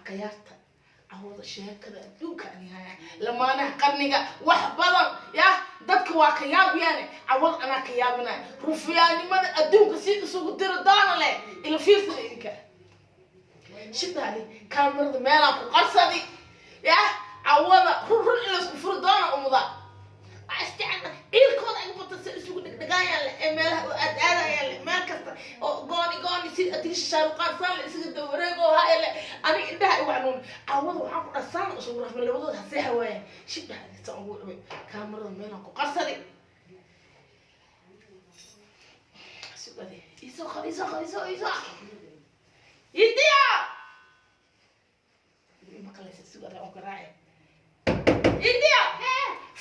Akhyaarta, cawada sheekada adduunka ani haya, lamaanaha qarniga wax badan ya dadka waa ka yaabiyaane. Cawad anaa ka yaabinaya, rufiyaanimada adduunka si isugu diri doona leh. Ila fiirsada idinka shidaani, kaamirada meelaan ku qarsadi ya. Cawada run run in laisku furi doona umuda waa isjecel, ciilkooda ay bata si isugu dhegdhegaayaan leh ee meelaha u aad aadayaan leh, meel kasta oo gooni gooni si atiisha shaaruqaan saan la isaga dawareego haya leh. Aniga indhaha igu xanuun. Cawada waxaan ku dhasaan isugu rafay labadooda hasee hawaayaan. Shidhaha saan ugu cubay, kaamirada meelaan ku qarsadi. Sugade, isoo qab, isoo qab, isoo isoo India maqlaysa. Sugade oo garaace. India,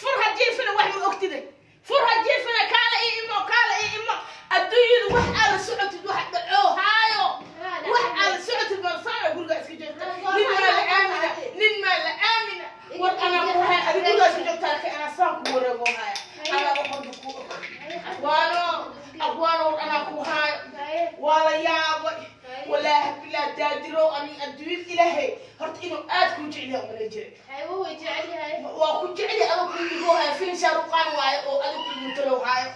fur ha jiifina, wax ma ogtide. Fur ha jiifina, kaala ii imo, kaala ii imo. Adduunyadu wax aa la socotid, wax dhaco haayo, wax aa la socotid malsaana. Gurigaa iska joogta, nin maa la aamina, nin maa la aamina. War anaa ku haya, adi gurigaa iska joogta, laakiin anaa saan ku wareego haya, anaa wax walba ku og. Waano aqwaano, war anaa ku haayo. Waa la yaabay, walaahi bilaa daadiro. Ani adduunyada ilaahay horta inuu aad kuu jecel yahay umalay jiray. Waa ku jecel yahay, adoo ku dhigoo haya film shaaruqaan waaye oo adig ku mutalow haayo.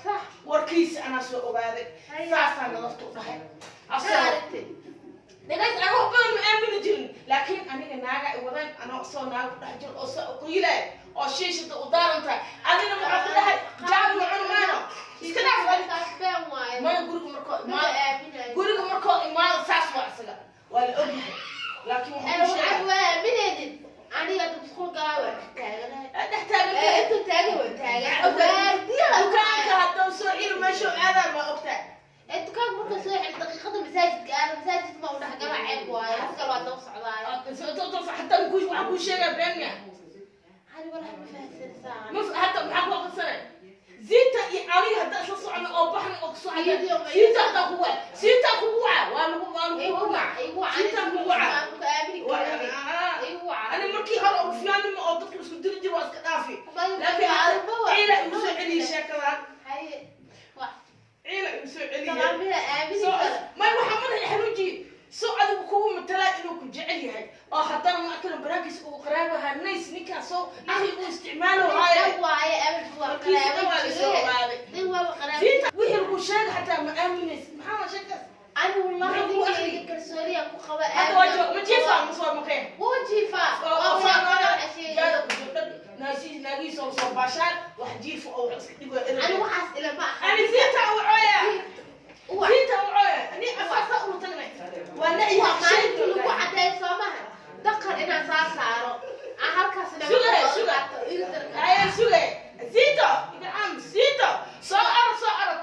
Warkiisa anaa soo ogaaday, saasaa nadafta u dhahay. Dhagays, aan wax badan ma aamini jirin, laakiin aniga naaga ay wadaan, anoo soo naaga ku dhex jiro oo soo qoylaay oo shiishada u daaran tahay. Adina waxaa ku dhahay jaad ma cuni maano, iska dhaaf adi. Maya, guriga markoo imaado, guriga markoo imaado saas waa isaga, waa la ogyahay, laakiin waxaan ku sheegaa dhex taagan dukaanka hadduu soo xiro meeshuu aadaa ma ogtahay? Dukaanka marka soo xir daqiiqada masaajidka aada, masaajidka ma u dhex gala, ceeb waayo, halka waa daba socdaayo. Hataa waxaan kuu sheegaa been miya? Ani walahi ma fahansanaysaa. Ma hata maxaa ku aqrisanay? Ziita iyo aniga haddaa isla socono oo baxna oo kusoo Iyadoo ma- Siita hadaa kugu waca, siita kugu waca, waa lagu waa lagu waca, siita kugu waca. Ku aamini karin, igu waca. Ani markii hore oo rufiyaanimo oo dadka isku diri jiro waa iska dhaafi, laakiin ciila igu soo celiyey sheekadan. Haye, wax. Ciila igu soo celiyey. Salaamida aamini kara. May, waxaa madaxa xanuujiye soo adigu kugu matalaa inuu ku jecel yahay oo haddana ma arkano banaankiisa uu qaraabaha nice ninkaas soo akli uu isticmaalo haayo. Nin waaye abalku waa Warkiisa dhan waa qaraabo la soo jire. ogaaday. Nin waaba qaraabo. Siita wixii lagu sheegay xataa ma aaminaysid, maxaa la sheekaas? Ani wallahi Maxaa ku ninkayga akhri? kalsooniya ku qaba. Hadda waa joog, ma jiifa ma soo maqeen? Wuu jiifaa. Waa walaal. Jaada ku soo dhag naasiis naagiis oo soo baashaan wax jiifa oo wax iska dhigo. Ani waxaas ila ma aha. Ani siita u cooya. Uwac. Siita u cooya, ani asaasa ugu tagnay waa nacyaha. Maalintii lagu cadeeyo soo maha daqar inaan saa saaro aan halkaas. Suga, suga. Ayaa sugay Zito iga am Zito, soo arag, soo arag,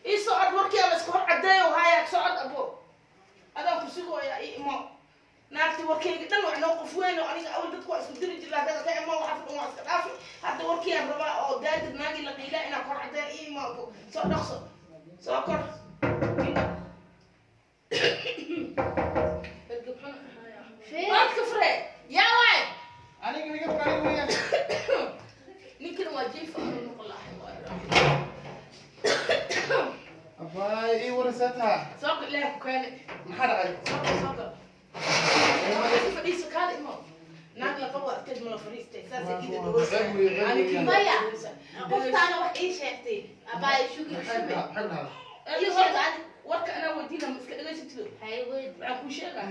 ii soo arag. Warkii la isku hor cadeeyo haya, soo arag abo, adaan ku sugooya, ii imo. Naagti warkayga dhan wax noo qof weyn oo aniga awal dadku waa isku diri jir, laakiin ka imo waxaas dhan waa iska dhaafi. Hadda warkii aan rabaa oo daadir naagii la qiilaa inaan kor cadeeyo. Ii imo abo, soo dhaqso, soo kor. Waad ka fure yaa waay. Aniga niga fur, aniga weeyaan. Ninkan waa jiifa anu noqon lahay. Abaay, ii waraysaa. Soo gal, ilaah ku keenay. Maxaa dhacay? Soo gal, soo gal, fadhiiso, kaada imo. Naag la qabo agteed ma la fadhiistay saasay ida dhaweysa. Ceeb weeye, ceeb weeyaan. Maya, qoftaana wax ii sheegtay abaay shugi Maxay shube. dhahaa? Maxay dhahaa? Ii sheeg adi. Warka anaa weydiina, ma iska dhegaysatido? Haye, weyd. Waxaan kuu sheegaa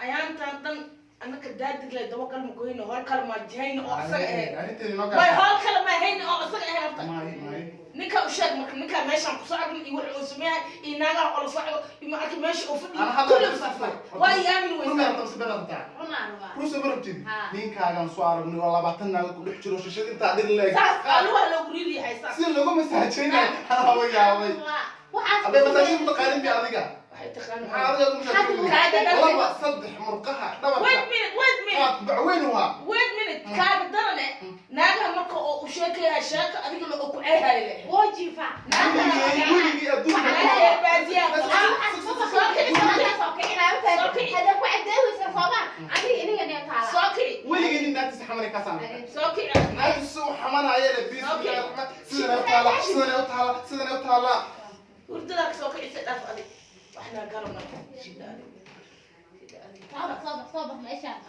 ayaantaan dhan annaka daadir le dabagal ma goyno, hool kale ma jihayno oo asaga ahayn. Arrinteedi noo may gaar. Hool kale ma hayno oo asaga ahayn horta. Maay, maay. Ninkaa u sheeg marka, ninkaa meeshaan kusoo argin iyo waxa uu sameeyahay iyo naagaha oo la socdo iyo ma arki meesha uu fadhiyo. Ana hadda Kulli faahfaahin waa ii aamin Run weysaa. rabtaa mise been rabtaa? Runaan rabaa. Run soo ma rabtid? Ha. Ninkaagan soo aragnay oo 20 naagood ku dhex jiro shishad intaa dhir leeg. Saas aluha loogu riiriyahay saas. Si loogu masaajeynay anaa wa yaabay. Waxaas. Habee masaajin mutaqaanin bi adiga. Waxay taqaanaa. Maxaa adiga ugu masaajin? Kaaga darane. Laba, saddex murqaha Wait dhabarka. minute, wait minute. Qaad bacweyn waa. Wait minute, kaaga darane. Naagaha marka oo u sheekayahay sheeko adiga la oo ku ceehayo leh. Wuu jiifaa. Weligii, weligii adduunka. Naagaha baadiyaha. Hada ku cadeeweysa sooma aniga iniga nee taala. Soo kici. Weligii nin naagtiisa xamanay kaasaan. Soo kici. Naagtiisa u xamanaya le bis sidan u taala, sidan u taala, sidan u taala. Hurdadaa ka soo kicisa, dhaaf adig waxnaa garana shida adig, shida adig. Soo bax, soo bax. Soo bax meeshaan.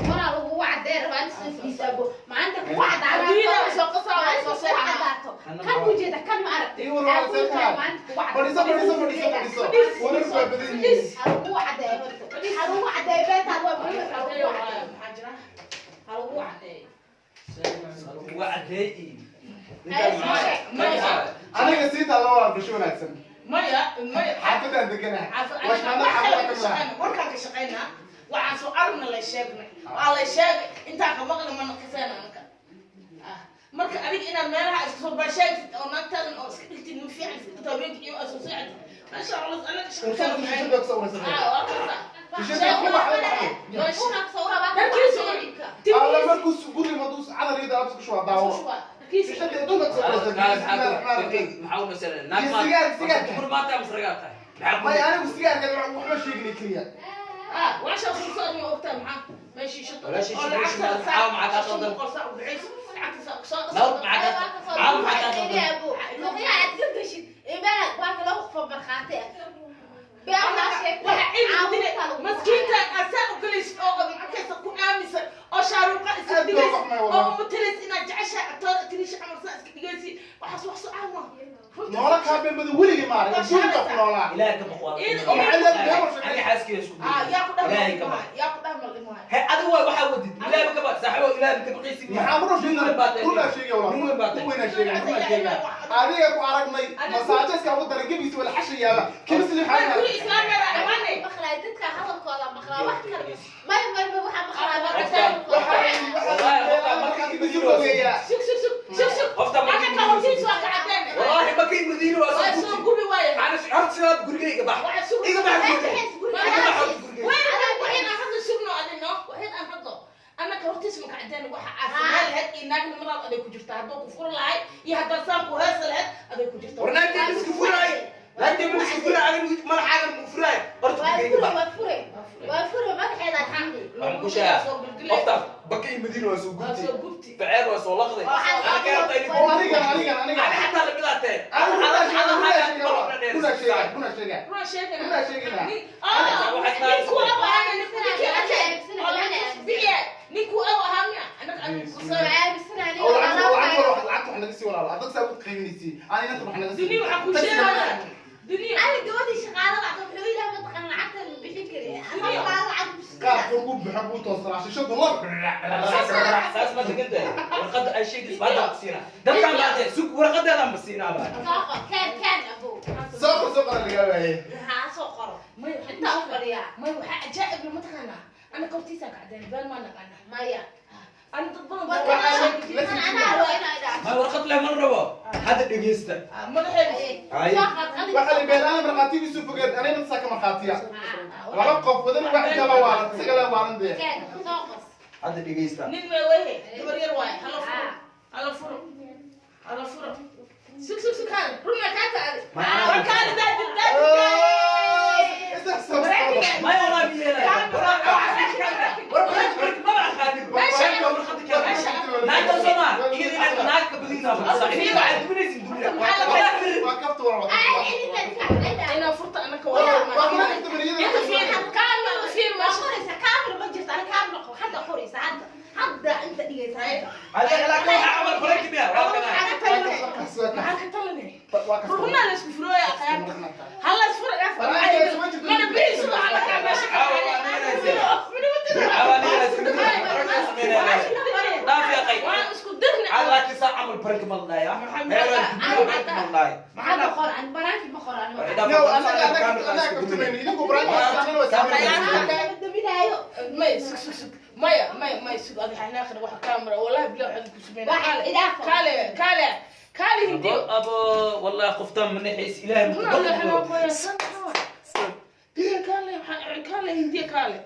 Waraa lagu wacdee rabaa in soo fadhiiso. Maanta ku wacdaa. Adduunyada soo qasaa waa soo seexanaa. Cadaato. Kan u jeeda kan ma aragtay. Ii war waa seexanaa. Maanta ku wacdaa. Fadhiiso, fadhiiso, fadhiiso, fadhiiso. Wararku waa badan yihiin. Ha lagu wacdeeyo horta. Ha lagu wacdeeyo beentaad waa muhiim. Ha lagu wacdeeyo. Maxaa jira? Ha lagu wacdeeyo. Wacdee. Maya. Aniga sii taalla waa bulsho wanaagsan. Maya, maya. Xaafadaan deganahay. Washmaanada xaafadda ka mid ah. Warkaan ka shaqaynaa waxaan soo aragna la sheegnay waa la sheegay intaan ka maqli mana kaseen anka. Marka adiga inaad meelaha iska soo baasheegtid oo naagtaadan oo iska dhigtid nin fiican iska dhigto habeenkii iyo soo seexatid meesha culus anaga Ursada shishada ku soo urursanay. Shishada ku baxday. Alla markuu guriga maduu cadar iyo alaabta ku shubaa daawo. Shishada adduunka ku soo urursanay. Bismillaahi raxmaani raxiim. Maxaa u nasanay? Iyo sigaar, sigaarka. Kur maanta masragaa tahay. Maya, anigu sigaarka waxba sheegin keliya. وعشان خلصان ما وقتها معاه ماشي شط ولا شيء شو معاه معك أصلاً. مسكينتا أساء وكلش أو معكسة كو آمسة أو شاروقة إسكدقيس أو متلس إنا جعشة تريش عمر سا إسكدقيسي وحس وحس عامة Noola kaa been badan weligii ma arag. Adduunka ku noolaa. Ilaahay ka baqwaa. Aniga Aniga xaaskeyga isku yaa ku Ilaahay ka baq. yaa ku dhahmal dhimahay. He adigu waa waxaa wadid. Ilaahay ka baq. Saaxiibo Ilaahay ka baqaysid. Maxaa ku Nin weyn baa tahay. Runaa sheegay walaal. Nin weyn baa tahay. Nin weynaa sheegay, runaa sheegay. Adiga ku aragnay masaajeska ugu daran gebiisa wala xashayaaba. Kimisli xayaa. Guri islaamiga imaanay. Maqlaa dadka hadalkooda maqlaa wax kale. May may may waxaa maqlaa fogeeyaa. Sug sug sug sug sug. Qofta ma Anaga ka hortiisa waa ka cadeen. والله ما كاين مدينه Waa soo gubi waaye. انا شعرت شباب gurigeyga bax Waa sug. iga bax gurigeyga. Wait, waxaan aan hadda sugno adino, waxaan aan haddo. Anaka hortiisa ma ka cadeen waxa caafimaad lahayd iyo naagnimadaad aday ku jirtaa hadduu ku furi lahayd iyo haddaan saan ku heesa lahayd aday ku jirtaa. Warnaagtay ma isku furaay. Naagtay ma isku furaay, aniga madaxaaga ma furaay. Horta gurigeyga bax. Waa fure madaxeeda xaaqi. Waxaan ku sheegaa qofta bakay madiina waa soo Waa gubtay. soo gubtay. Baceer waa soo laqday. Ana ka rabtaa inay Oo anigan, anigan, anigan. Ana xataa la bilaatee. Anigu runaa sheegay, runaa sheegay, runaa sheegay. Runaa sheegana. Runaa sheegana. Ninku aw ahaa, ninkii arkay. Oo lacagta bixiya. Ninku aw ahaa miya? Annaga anigu ku soo Oo lacagta, lacagta, lacagta wax naga sii walaal. Adag saa u qiiminaysi. Ani inanta wax naga sii. Duni waxaa ku sheegaya. Duni. Ani gabadhii shaqaalada ah wuxuu yidhaah mataqaan lacagta la bixin kari. Qaabka ugu buuxa buu toosanaa. Shishadu lab. Saas ma degan tahay. Warqadda ay sheegayso baa hadda ku siinaa. Dadkaan baatee sug warqadeedaan ma siinaa baa. Soo qor keen keen abow. Soo qor, soo qor laga waayay. Maxaa soo qoro? May Intaa u fadhiyaa. May waxaa cajaa'ib lama taqaanaa. Annaga hortiisaan ka cadeen been maa naqaanaa. Maya. Ani dad badan War baa kan sheegay. anaa rabo inaa idhaahdo. Ma warqad leh man rabo. Hadda dhegeysta. Madaxeeda. Ay. Soo qor qalin. Waxa la beelana markhaatigiisu fogeed anayna saa ka markhaatiya. Laba qof wadan wax kala waalan, isaga la waalan dee. Keen soo qor. Hadda dhegeysta. Nin way wehe gabar yar waaye hala furo hala furo hala furo sug sug sug kaale run kaa taade war kaale daadi daadi. Ma walaa biyeelay. War ma aqaanin. Warqadda keen. Naagta soo ma. Iyada inaad naag ka badinaa. Iyada waxaad duminaysin dunya. Waa kafta walaal. Inaa furta anaka Waa waa kula kafta bariyada. Inta fiir kaamil fiir Ma meesha qoraysa kaamil ma jirto ana kaamil qor hadda qoraysa hadda hadda inta dhigaysa hadda. Hadda laakiin waxa camal furay biya. Waa kana. Maxaa ka talinay Waa kafta. Runaa la isku furooya akhayaarta hala isfuro mana biisu waxa la kaa meesha ka waan isku dirna. Laakiin saa camal baranka ma ladhaaya. Hadda qor an baraanki ma qor an. No, anaga anaga anaga kaftamayno. Idinku barnaamijka anaga waa sameynayna. Daminaayo. May sug sug sug maya maya maya sug adi xanaaqina waxa kaamara wallahi bilaa waxaad ku sameynaa Wax idaafo. Kaale kaale kaale hindiyo. Abo wallahi qoftan ma naxis Ilaahay ma Runaa la xanaaqoya kaale waxaan kaale hindiyo kaale.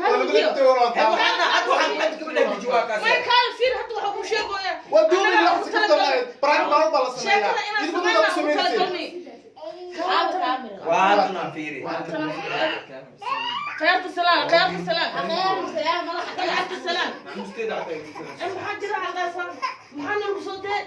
Waa lagu kaftamay walaal. Waxaan hadda waxaan xad gabadha bijiwaa kaas. May kaale fiir hadda waxa ku sheegaya. Waa duubay lacagta kaftamay. Barnaamij baa baa la sameeyaa. Sheekada inaan Idinku dad ku sameynaa u sameynaysiin. talagalnay. Kaamil kaamil. Waa hadna fiiri. Khiyaarta salaan khiyaarta salaan. Akhiyaar salaam madaxa Khiyaarta salaan. Musteed Maxaa jira halkaas maxaa nagu soo dee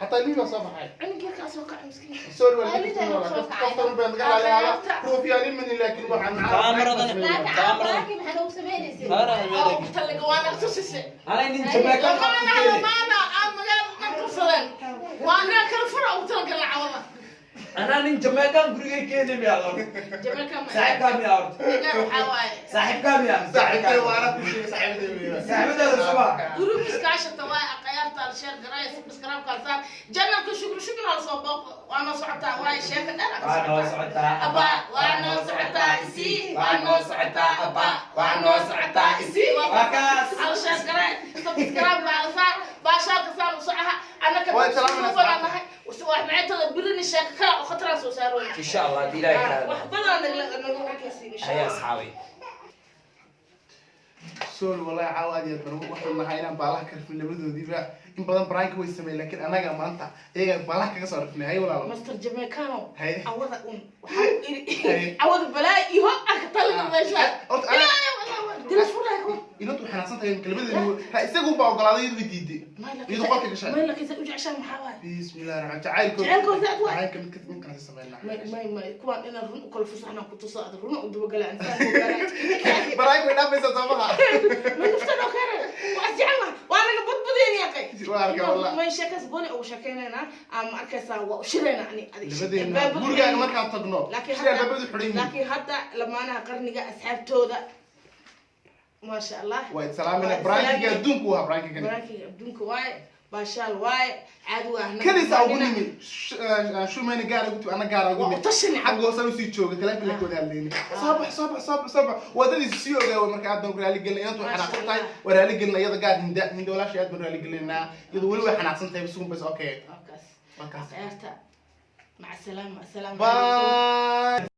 Xataa ilmihii baa soo baxay. Cunug yarkaa soo kacay, miskiin. Sorry, waa Waalidaan soo kacay. qoftan baan naga raali ruufyaanin mani, laakiin waxaan Kaamiradan- Laakiin caawa maxaa noogu samaynaysa? Oo taliga waa naga tusise. Anay nin Jamaica Lamaana lamaana aan magaalada dhan qabsadeen. Waa naga kala fura ugu talagalna cawada. Anaa nin Jamaican gurigay keenay miyaa horta? Jamaica ma Saaxiibkaa miyaa horta? Iga waxaa waaye. Saaxiibkaa miyaa? Saaxiibtay waana ku sheegay, saaxiibtay. Saaxiibadaada soo ma? Group iskaashata waaye, aqayaarta al share garay, subscribe kala saar. Channelka Shukri Shukri hal soo booqo. Waa noo socotaa waaye, sheeka dheer aa ka Waa noo socotaa. socotaa. Abba, waa noo socotaa isii. Waa noo socotaa abba. Waa noo socotaa isii. Waa kaas. Hal share garay, subscribe kala saar. Baashaalka saar u socaha. Annaka Waa salaamina. badan nahay. Wax maceetada birini sheeka kala oo khataraan soo saarooyna. Insha Allah haddii Ilaahay Wax karaado. badan naga arkaysiin insha Haya Allah. asxaabay. Sorry, wallahi caawa aad iyo aad baan ugu waxaan inaan baalaha ka rifin labadoodiiba. In badan prank way sameeyeen, laakiin anaga maanta iyaga baalaha kaga soo rifnay. Hay walaalo. Master Jamaicano. Hay. Awada un waxaa iri Hay. awada balaa iyo hog ah ka talina meesha. Horta ana Telefoon ku inantu waxay xanaaqsan tahay kelmadeedu ha isagu baa ogolaaday, iyadu way diiday, iyadu qolka gashay. May laakiin u jeceshaan maxaa waaye? Bismillahi raxmaan jacaylkooda. Jacaylkooda aad waay. Jacaylka mid mid kana sameynaa. May kuwaan inaan run u kala fasaxnaan ku tuso, aad run u dabagala insaan. Prank way dhaafaysaa soomaha? Ma naftan oo kale waa isjecelnahay, waa naga badbadeen yaaqay. Waa arkaa wallah. May sheekaas gooni ugu sheekeynayna ama arkaysaa, waa u shirayna ani adig. Labadeena gurigaaga markaan tagno laakiin shir albaabadu xidhan yihiin. Laakiin hadda lamaanaha qarniga asxaabtooda, maasha Allah. Waa islaamina. Waa Prankiga islaamina. adduunku waa prankigan. Prankiga adduunka waaye, baashaal waaye, caadi waa ahna. Kaliisa ugu nimi shumayna gaar ugu timi, ana gaar ugu Waa nimi. u tashani. Xagga hoose usii jooga telefoon la kooda hadlayni, soo bax, soo bax, soo bax, soo bax, wadadiisu sii ogaa. Marka aad baan ku raali gelin, inantu way xanaaqsan tahay, waa raali gelin iyada gaar. Hinda, Hinda walaashay aad baan raali gelinaynaa, iyadu weli way xanaaqsan tahay, sugun bas, okay. Waa kaas. Waa kaas. Ciyaarta, maca salaama, asalaamu calaykum. Bye.